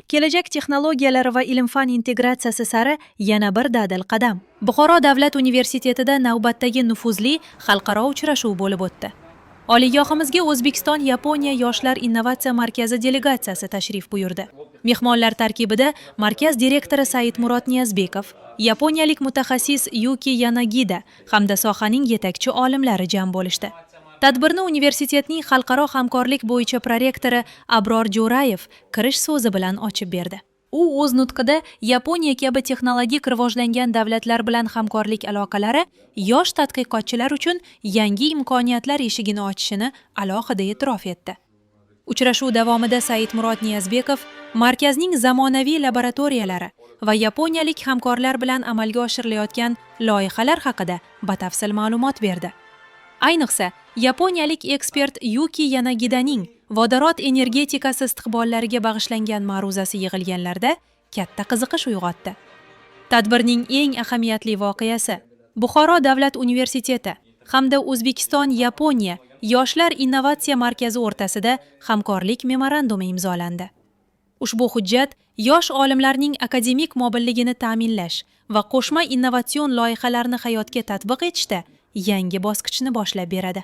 Kelajak texnologiyalari va ilm-fan integratsiyasi sari yana bir dadil qadam. Buxoro davlat universitetida navbatdagi nufuzli xalqaro uchrashuv bo'lib o'tdi. Oliygohimizga O'zbekiston Yaponiya yoshlar innovatsiya markazi delegatsiyasi tashrif buyurdi. Mehmonlar tarkibida markaz direktori Saidmurod Niyazbekov, yaponiyalik mutaxassis Yuki Yanagida hamda sohaning yetakchi olimlari jam bo'lishdi. Tadbirni universitetning xalqaro hamkorlik bo'yicha prorektori Abror Jo'rayev kirish so'zi bilan ochib berdi. U o'z nutqida Yaponiya kabi texnologik rivojlangan davlatlar bilan hamkorlik aloqalari yosh tadqiqotchilar uchun yangi imkoniyatlar eshigini ochishini alohida e'tirof etdi. Uchrashuv davomida Saidmurod Niyazbekov markazning zamonaviy laboratoriyalari va yaponiyalik hamkorlar bilan amalga oshirilayotgan loyihalar haqida batafsil ma'lumot berdi. Ayniqsa, yaponiyalik ekspert Yuki Yanagidaning vodorod energetikasi istiqbollariga bag'ishlangan ma'ruzasi yig'ilganlarda katta qiziqish uyg'otdi. Tadbirning eng ahamiyatli voqeasi Buxoro davlat universiteti hamda O'zbekiston Yaponiya yoshlar innovatsiya markazi o'rtasida hamkorlik memorandumi imzolandi. Ushbu hujjat yosh olimlarning akademik mobilligini ta'minlash va qo'shma innovatsion loyihalarni hayotga tatbiq etishda yangi bosqichni boshlab beradi.